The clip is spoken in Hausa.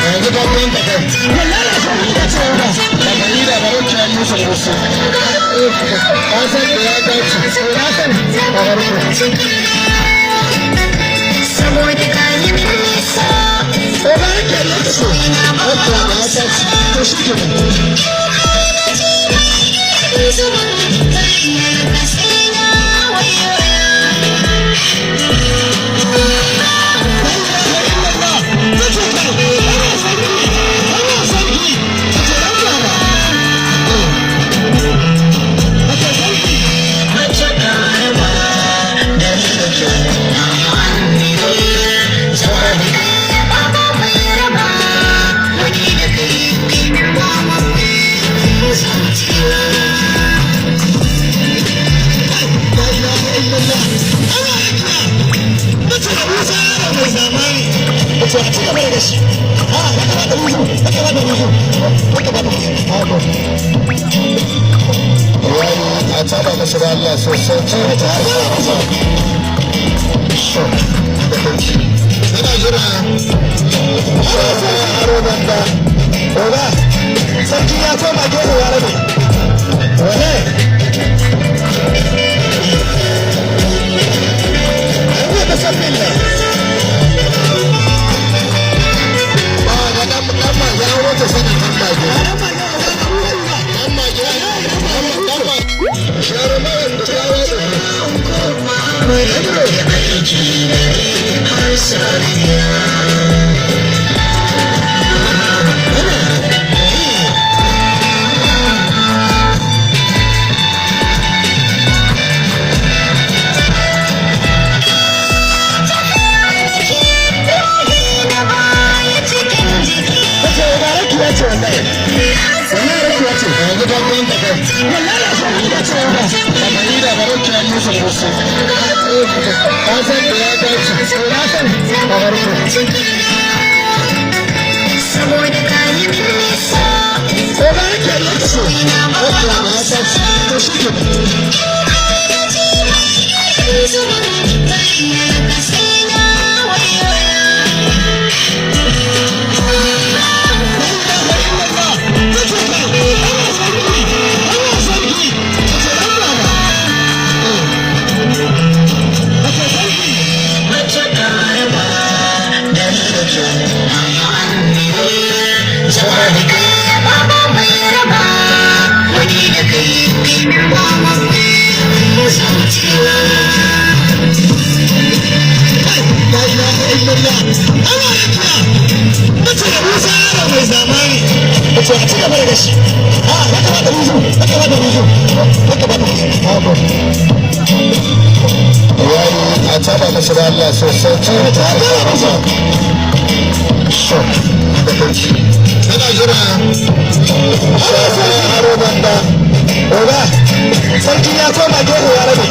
Yanzu ka kwanta kai. Wallahi na son ka ce ba. Daga yi da barokiya Yusuf Musu. Ka san da ya dace. Na sani. A farko. Saboda ka yi min nisa. Oga yake lokaci. Haka da ya dace. To shi ke nan. Zuban hanyar ka sai na waiwaya. La ilaha illallah. Nace kai. Ana sarki. Ana sarki. Nace dan baba. Nace sarki. Mace karama da ni da ke zama da kai, babu mai raba wani da kai, ba zuciya. La ilaha illallah. Ana rakiya. Nace da Musa yaro mai zamani. Nace a ci gaba da gashi. A ya kamata musu. Ya kamata musu. Ya kamata musu. Haka. Yayi a taba masa da Allah sosai. Nace a taba masa. Ina jira. Aro banda. Oga, sarki ya koma gefe ya rabe. Wallahi. An yi da san billah. Ba ga dan dan ma ya wuce sanin dan mage. Dan mage, oga, ga ruwa. Dan mage. Dan mage. Share mai da ya da. Aiki har safiya. Na baya cikin jiki. Nace oga rakiya ce wallahi. Wallahi rakiya ce. Yanzu ka kwanta kai. Wallahi na son ka ce ba. Daga yi da barokiya Yusuf Musu. Ka san da ya dace. Na sani. A farko. Saboda ka yi min nisa. Oga yake lokaci. Haka da ya dace. To shi ke nan. Zuban hanyar ka sai na waiwaya. La ilaha illallah. Nace kai. Ana sarki. Ana sarki. Nace dan baba. Nace sarki. Mace karama da ni da ke zama da kai, babu mai raba wani da kai, ba zuciya. La ilaha illallah. Ana rakiya. Nace da Musa yaro mai zamani. Nace a ci gaba da gashi. A ya kamata musu. Ya kamata musu. Ya kamata musu. Haka. Yayi a taba masa da Allah sosai. Nace a taba masa. Ina jira. Aro banda. Oga, sarki ya koma gefe ya rabe.